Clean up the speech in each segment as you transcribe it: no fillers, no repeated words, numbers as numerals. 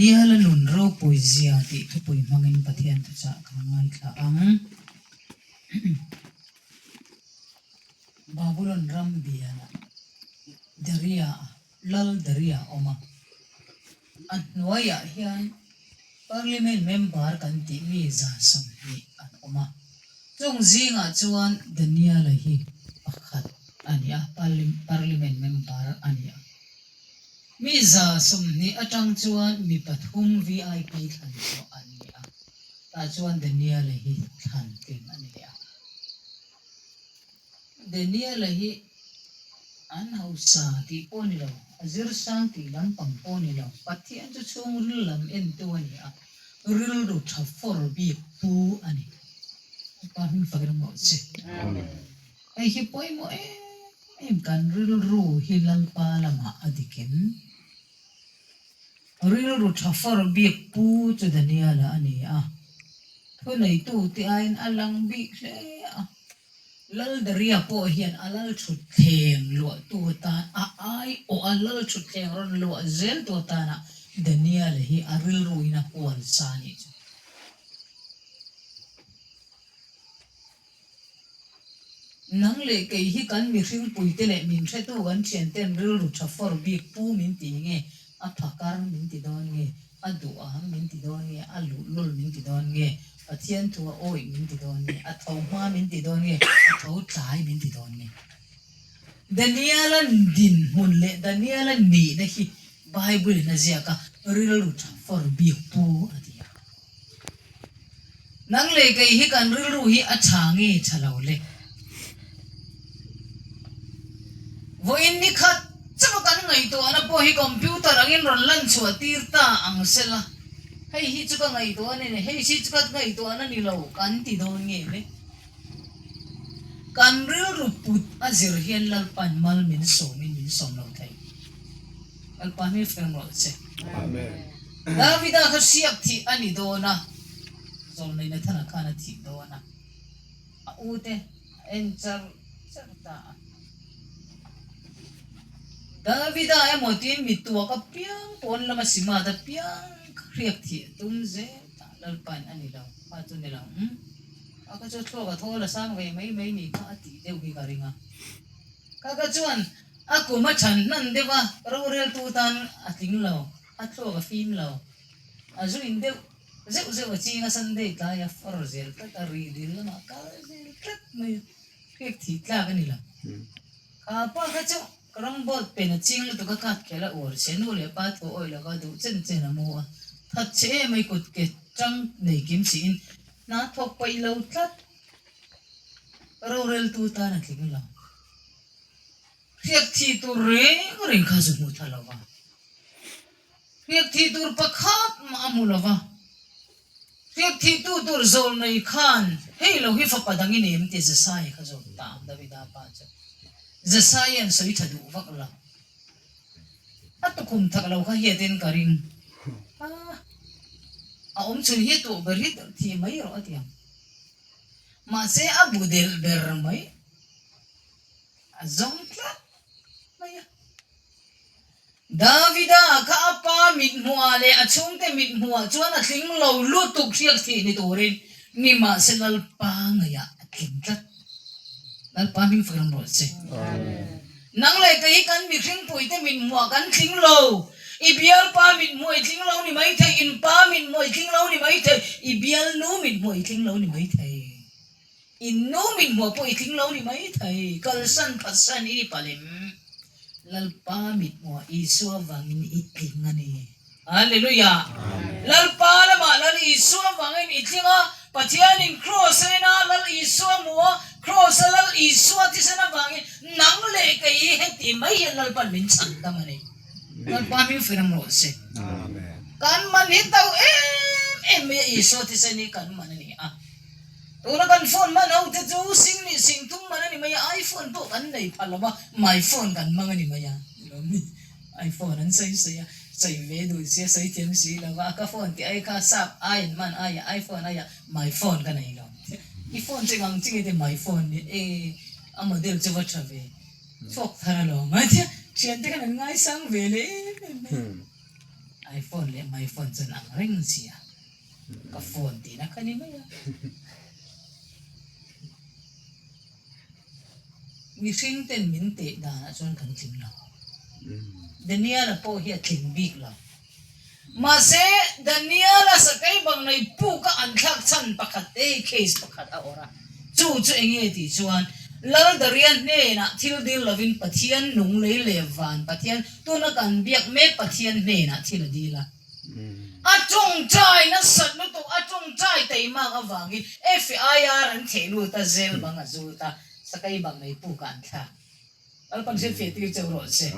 Daniela nun ropui zia tih thupui hmangin Pathian thuchah kan ngaithla ang. Babulon ram bialah Daria Lal Daria a awm a. A hnuaiah hian Parliament member kan tih mi 20 an awm a. Chung zingah chuan Daniela hi pakhat a ni a, Parliament member a ni a. Mi 20 atang chuan mi pathum VIP thlan chhuah an ni a, tah chuan Daniela hi thlan tling a ni leh a. Daniela hi an hausa tih pawh a ni lo, a zir sang tih lampang pawh a ni lo, Pathian chu chhungril lam entu a ni a, rilru tha fawr bik pu a ni. Pa hming fak ram rawh che. Hei hi pawimawh em em kan rilru hi Lalpa lamah a dik em? Rilru tha fawr bik pu chu Daniela a ni a, thuneitute aiin a lang bik hle a. Laldaria pawh hian a lalthutthleng luahtu atan a aiawh a, lalthutthleng rawn luah zeltu atana Daniela hi a rilruin a hual sa a nih chu. Nang leh kei hi kan mihringpuite leh min hretu kan thianten rilru tha fawr bik pu min ti nge, a phakar min ti dawn nge, a duham min ti dawn nge, a luhlul min ti dawn nge, Pathian thu a awih min ti dawn nge, a tho hma min ti dawn nge, a tho tlai min ti dawn nge. Daniela dinhmun leh Daniela nihna hi Bible in a ziak a, rilru tha fawr bik pu a ti a. Nang leh kei hi kan rilru hi a tha nge tha lo le? Vawiin ni khat chauh a kan ngaihtuahna pawh hi computer angin rawn lan chhuah tir ta ang se la, hei hi chu ka ngaihtuah a ni, hei hi chu ka ngaihtuahna ni lo kan ti dawn nge le? Kan rilru put a zir hian Lalpa'n mal min sawmin min sawm lo thei. Lalpa hming fem rawh che. Amen. Davida kha hriak thih a ni dawn a, Zawlnei Nathana khan a thih dawn a, a u te a en char char ta a. Davida emaw tiin mi tuak apiang pawn lama simat apiang kha hriak thih a tum zel ta, Lalpa'n a ni lo, kha chu ni lo, umm, kha kha chu thluak a thawl a sang ve mai mai ni kha a tih deuh hi ka ring a. Kha kha chuan a kum a chhan hnan deuh a, roreltu tan a tling lo, a thluak a fim lo. A zu in deuh zeuh zeuh a ching a, Sunday tlai a far zel tlat a, ri dil lamah a kal zel tlat mai a, hriak thih tlak a ni lo. Kha pa kha chu ka rawngbawl pen a ching lutuk a, khat khel a uar che, nu leh pa thu awih lova duh chen chen a mu a, that che em ai kut ke tang nei kim siin hna thawk paih lo tlat. Roreltu tan a tling lo. Hriak thih tur reng reng kha zu hmu tha lo va. Hriak thih tur pakhat mah a hmu lo va. Hriak thih tu tur zawl nei khan hei lo hi fapa dang i nei em tih Jesai kha zawt ta ang Davida pa chu. Jesai hian sawi tha duh vak lo. A tukhum thak lo kha hiatin ka ring. A awm chhun hi tuh ber hi thih mai rawh a ti ang. Mahse a bu delh ber mai a zawng tlat mai a. Davida kha a pa mithmuhah leh a chhungte mithmuhah chuan a tling lo lutuk hriak thih ni turin nimahse Lalpa ngaihah a tling tlat. Lalpa hming fak ram rawh che. Nang leh kei hi kan mihringpuite mithmuhah kan tling lo. I bialpa mithmuh i tling lo ni maithei, in pa mithmuh i tling lo ni maithei, i bialnu mithmuh i tling lo ni maithei, in nu mithmuh pawh i tling lo ni maithei, kalsan phatsan i ni palem. Lalpa mithmuhah Isua vangin i tling a ni. Hallelujah! Lalpa lamah Lal Isua vangin i tling a, Pathianin Kraws a en a, Lal Isua hmu a, Kraws a Lal Isua thisen avangin nang leh kei hi heti mai hian Lalpa'n min chhan dam a ni. Lalpa hming fir ang rawh se. Kan man hi to em em mai a, Isua thisen hi kan man a ni a. Tuna kan phone hman ho te chu sing leh sing thum man a ni mai a, iPhone pawh kan nei phah lo va, my phone kan hmang a ni mai a. iPhone an sawi sawi a, sawi ve duh sia sawi thiam si lo va, ka phone tih ai kha sap ai an hman ai a, iPhone ai a, my phone ka nei lo. I phone chu eng ang chi nge tih my phone nih e, a model chu va tha ve, chhuak thar alawm a tia, thiante khan an ngaisang ve leh em em mai. I phone leh my phone chuan ang reng sia, ka phone tihna kha ni mai a. Mihring ten min teh danah chuan kan tling lo. Daniel-a pawh hi a tling bik lo. Mahse, Daniel-a sakei bang nei puka an thlak chhan pakhat te hi case pakhat a awrh a. Chu chu eng nge tih chuan, Lal Daria hnenah thil dil lovin Pathian nung lei leh van Pathian, tuna kan biak mek Pathian hnenah thil a dil a. A tawngtai nasat lutuk, a tawngtai teimak avangin FIR an theh lut a, zel bang a zut a, sakei bang nei pukah an thlak. Lalpan hriatfiah tir cheu rawh se.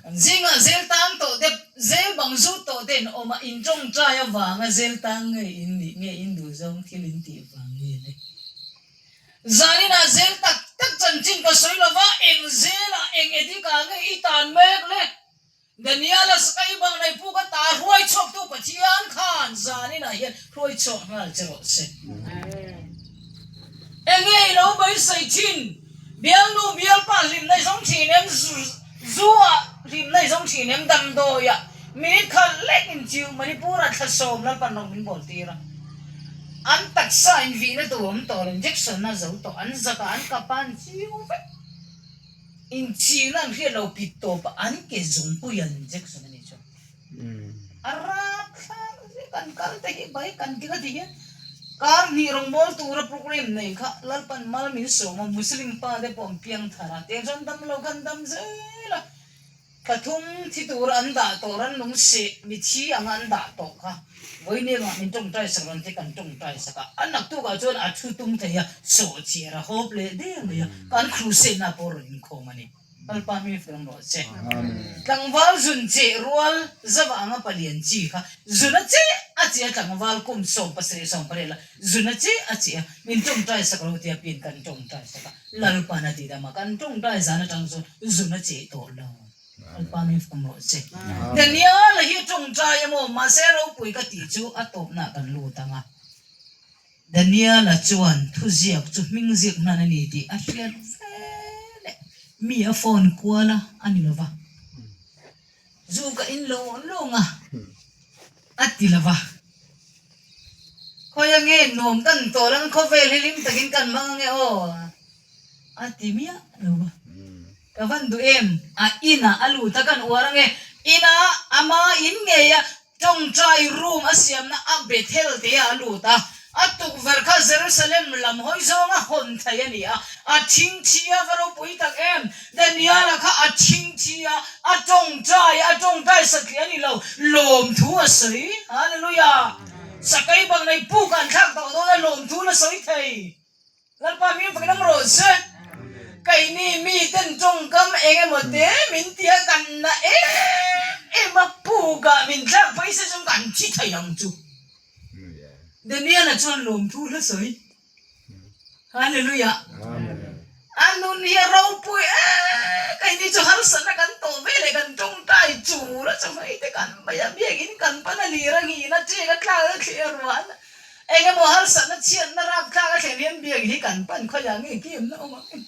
Kan zingah zel tang tawh te, zel bang zut tawh te in awm a, in tawngtai avanga zel tang nge in nih nge in duh zawng thil in tih vang nge le. Zaninah zel tak tak chanchin ka sawi lova, eng zelah eng edikah nge i tan mek le? Daniela sakai bang nei puk a ta hruai chhuaktu Pathian khan zaninah hian hruai chhuak nghal che rawh se. Enge i lo beisei thin? Bialnu bialpa hlimna i zawng thin em? Zu ah hlimna i zawng thin em? Damdawi ah minute khat lek in chiu Manipur ah thla sawm Lalpan rawng min bawl tir a. An taksa in vihna tur awm tawh lo, injection a zo tawh, an zak ah an kap a an chiu vek. Inchhirna an hriat lo pit tawp a an ke zungpui an injection a nih chu. A rap thlak zet an kal te hi bike an keng a ti hian kar hnih rawngbawl tura program nei kha Lalpan mal min sawm a Muslim pa te pawh an piang thar a tiang chuan dam lo kha an dam zel a thla thum thi tura an dah tawh rannung seh mithi anga an dah tawh kha Vawiin engah min tawngtai sak rawn te kan tawngtai sak a, a naktukah chuan a thu tum thei a, sawhchiar a hawp leh der mai a, kan crusade na pawh rawn inkhawm a ni. Lalpa hming fiam rawh che. Tlangval zun cheh rual zava anga palian chi kha zun a cheh a cheh a tlangval kum 78 18 la zun a cheh a cheh a, min tawngtai sak lo tia piin kan tawngtai sak a, Lalpa'n a ti dam a, kan tawngtai zan atang chuan zun a cheh tawh lo. Lalpa min fawm rawh che. Daniel-a hi tawngtai emaw mahse ropui ka tih chu a tawpnaah kan lut ang a. Daniel-a chuan thuziak chu hming ziak hnan a ni tih a hriat veleh mi a phone kual a, a ni lova. Zu ka in lo lawng a, a ti lova. Khawi ange nuam kan tawl ang khawvel hi hlim takin kan hmang ange aw. A ti miah lo va. Ka van duh em? A inah a lut a, kan uar ange. Inah ama in ngei a, tawngtai room a siamna a Bethel te ah a lut a. A tukverh kha Jerusalem lam hawi zawnga hawn thei a ni a. A thingthi a va ropui tak em? Daniela kha a thingthi a, a tawngtai a, tawngtai satliah a ni lo, lawmthu a sawi. Hallelujah! Sakei bang nei puk an thlak tawh dawn a, lawmthu la sawi thei. Lalpa hming fak dang rawh se. Keini miten tawngkam eng emaw te min ti a, kan na em em a, pukah min thlak phei se chuan kan thi thei ang chu. Daniel-a chuan lawmthu hla sawi. Hallelujah. A nun hi a ropui em, keini chu harsatna kan tawh ve leh kan tawngtai chur a chawhmei te kan mai a, biakin kan pan a lir a nghin a, ṭek a tlak a thli a ruah a. Eng emaw harsatna chhiatna rapthlak a thlen hian biak hi kan pan khawiah nge kimna awm ang em?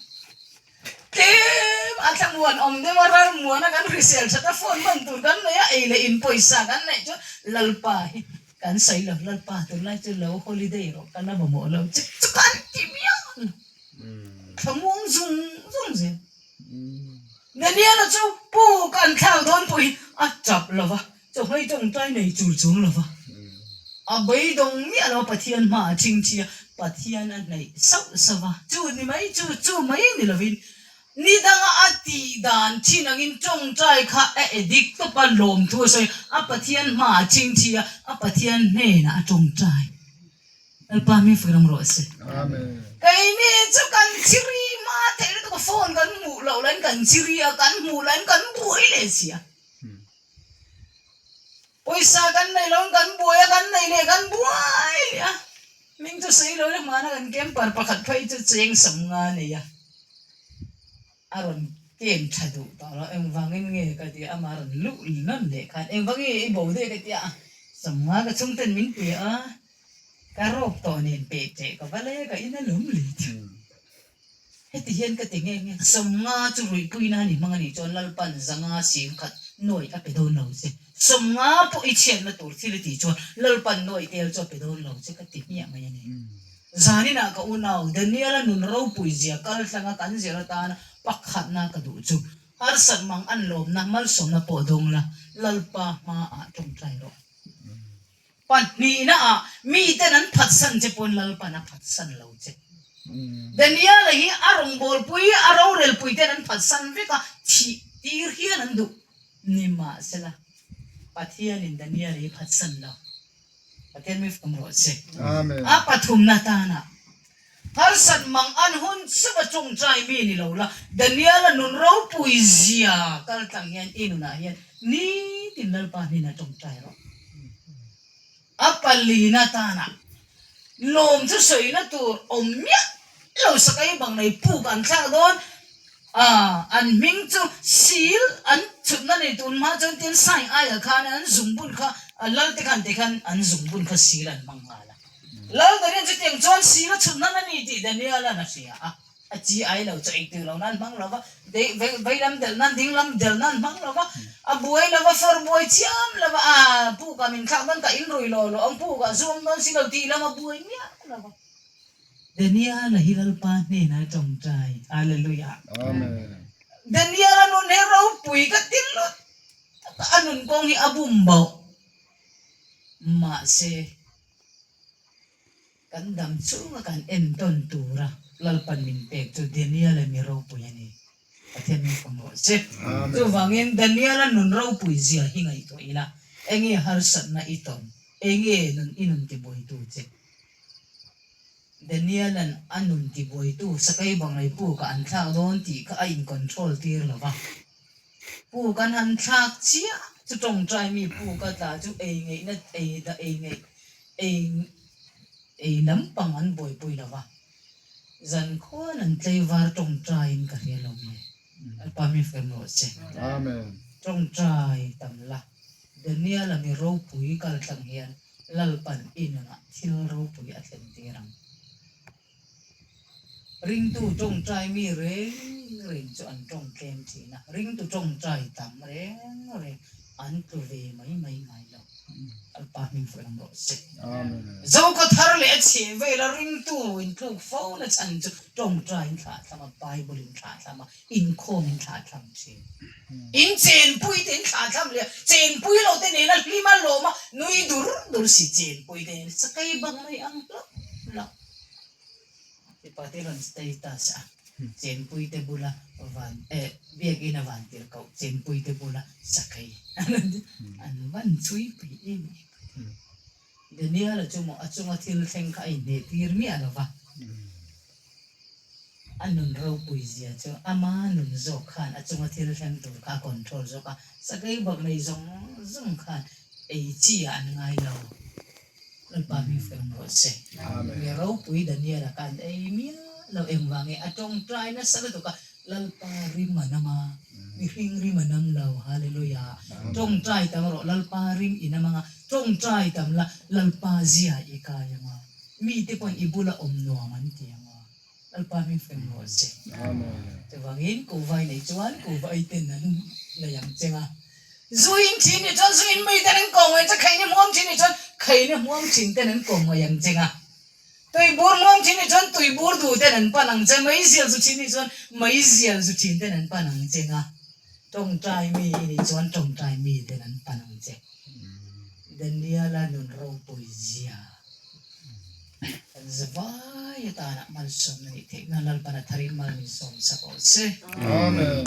Tlem a thlamuan awm deuh a, ralmuana kan hrisel that a, phone hman tur kan nei a, ei leh in pawisa kan neih chuan Lalpa hi kan sawi lo, Lalpa tunlai chu lo holiday rawh ka la mamawh lo che chu kan ti miah lo, thlamuang zung zung zel. Daniela chu puk an thlak dawn pawh hi a tap lo va. Chawhmei tawngtai nei chur chuang lova a beidawng miah lo Pathian hmaah a chingchi a, Pathian a hnaih sauh sauh a, chu ni mai chu chu mai ni lovin ni danga a tih dan thin angin tawngtai kha a edik tawp a, lawmthu a sawi a, Pathian hmaah a chingchi a, a Pathian hnenah a tawngtai. Lalpa hming fak ram rawh se. Keini chu kan chiri hma theih lutuk a, phone kan hmuh loh laiin kan chiri a, kan hmuh laiin kan buai leh si a. Pawisa kan nei lo in kan buai a, kan nei leh kan buai leh a, hming chu sawi lo ila hmana kan camper pakhat phei chu cheng sam nga a nei a, a rawn kem tha duh tawh lo, engvangin nge ka ti a, amah rawn luh nawn leh khan engvangin i bo daih ka ti a, sam nga ka chhungten min pe a, ka rawp tawh nen peh teh ka va lei a, ka in a lawm leh chu. Heti hian ka ti nghe nghe, 50 chu ruihpuina a ni hmang a nih chuan Lalpan zanga sing khat Nuai a pe dawn lo che. 50 pawh i chhiatna tur thil i tih chuan Lalpan nuai tel chu a pe dawn lo che ka ti hmiah mai a ni. Zaninah ka unau Daniel-a nun ropui zia kal thlanga kan zir atana pakhatna ka duh chu harsat mang an lawmna malsawmna pawh dawng la, Lalpa hmaah tawngtai rawh. Pahnihnaah miten an phatsan che pawn Lalpan a phatsan lo che. Daniel-a hi a rawngbawlpui, a rorelpuiten an phatsan vek a, thih tir hian an duh. Nimahsela, Pathianin Daniel-a hi phatsan lo. Pathian mi fawm rawh se. A pathumna tana harsat mang an hun chauh a tawngtai mi ni lo la, Daniel-a nun ropui zia kal tlang hian i nunah hian nitin Lalpa hnenah tawngtai rawh. A palina tana lawm chu sawina tur awm miah lo sakai bang nei puk an thlak dawn a, an hming chu sil an chhutna nei tun hma chuan tin sign aiah khan an zungbun kha lal te khan tikhan an zungbun kha sil an hmang nghal a. Lal Daniel chutiang chuan sil a chhutna a ni tih Daniel-a'n a hria a. A chi ai lo chu eitur lo nan hmang lo va, vei lam delh nan ding lam delh nan hmang lo va, a buai lo va, fawr buai chiam lo va, a pukah min thlak dawn ka inrui lo lo ang, pukah zu awm dawn si lo tih lam a buai miah lo va. Daniel-a hi Lalpa hnenah a tawngtai. Hallelujah. Amen. Daniel-a nun hi ropui ka ti lut tak a, a nun kawng hi a bum bauh. Mahse. Kan dam chunga kan entawn tura Lalpan min pek chu Daniel-a mi ropui a ni. Pathian min fawm rawh se. Chuvangin Daniel-a nun ropui zia hi ngaihtuah ila, enge harsatna i tawn, enge nun i nun tibuaitu che? Daniel-a'n a nun tibuaitu sakei banglei pukah an thlak dawn tih kha a in-control tir lo va. Puk an han thlak chiah chu tawngtai mi puk a tla chu ei ngeihna ei dah ei ngeih ei ei lampang an buaipui lo va, zan khuan an tleivar tawngtaiin ka hria lo nge. Lalpa mi fem rawh se. Amen. Tawngtai tam la, Daniel-a mi ropui kal tlang hian Lalpan i nunah thil ropui a thlen tir ang. Ringtu tawngtai mi reng reng chu an tawng tlem thin a, ringtu tawngtai tam reng reng an tlu ve mai mai ngai lo. Lalpa hming fuih ang rawh se. Zoka thar leh a chheh vel a ringtu intluk fo na chhan chu tawngtai in thlah thlam a, Bible in thlah thlam a, inkhawm in thlah thlam thin. In chenpui te in thlah thlam leh a, chenpui lo te nena hlim a lawm a, nui dur dur si chenpui te nena sakei bang mai ang hlauh hlauh. Mipa te rawn status a, chenpui te bula van eh biakina van tir koh chenpui te bula sakei an van chhui pui em em. Daniel-a chu maw a chunga thil thleng kha a inhneh tir miah lo va, a nun ropui zia chu ama nun zawk khan a chunga thil thleng tur kha a control zawk a, sakei bak nei zawng zawng khan ei chi ah an ngai lo. Lalpa hming fel rawh se. Mi ropui Daniel-a khan ei miah lo engvang nge a tawngtai nasa lutuk a, Lalpa rim a nam a, mihring rim a nam lo, Hallelujah. Tawngtai tam rawh Lalpa rim i nam anga, tawngtai tam la Lalpa zia i kai anga, mite pawn i bula awm nuam an ti anga. Lalpa hming fel rawh se. Chuvangin kuhvai nei chuan kuhvai ten an nei ang cheng a. Zu in thin nih chuan zu in mi ten an kawm ngaih ang che, kheini hmuam thin nih chuan kheini hmuam thin ten an kawm ngaih ang cheng a. Tuibur hmuam thin nih chuan tuibur duh ten an pan ang che, meizial zu thin nih chuan meizial zu thin ten an pan ang cheng a. Tawngtai mi i nih chuan tawngtai mi ten an pan ang che. Daniel-a nun ropui zia. Kan zavai atana malsawmna nih theih nan Lalpan a tharin mal min sawm sak awh che. Amen.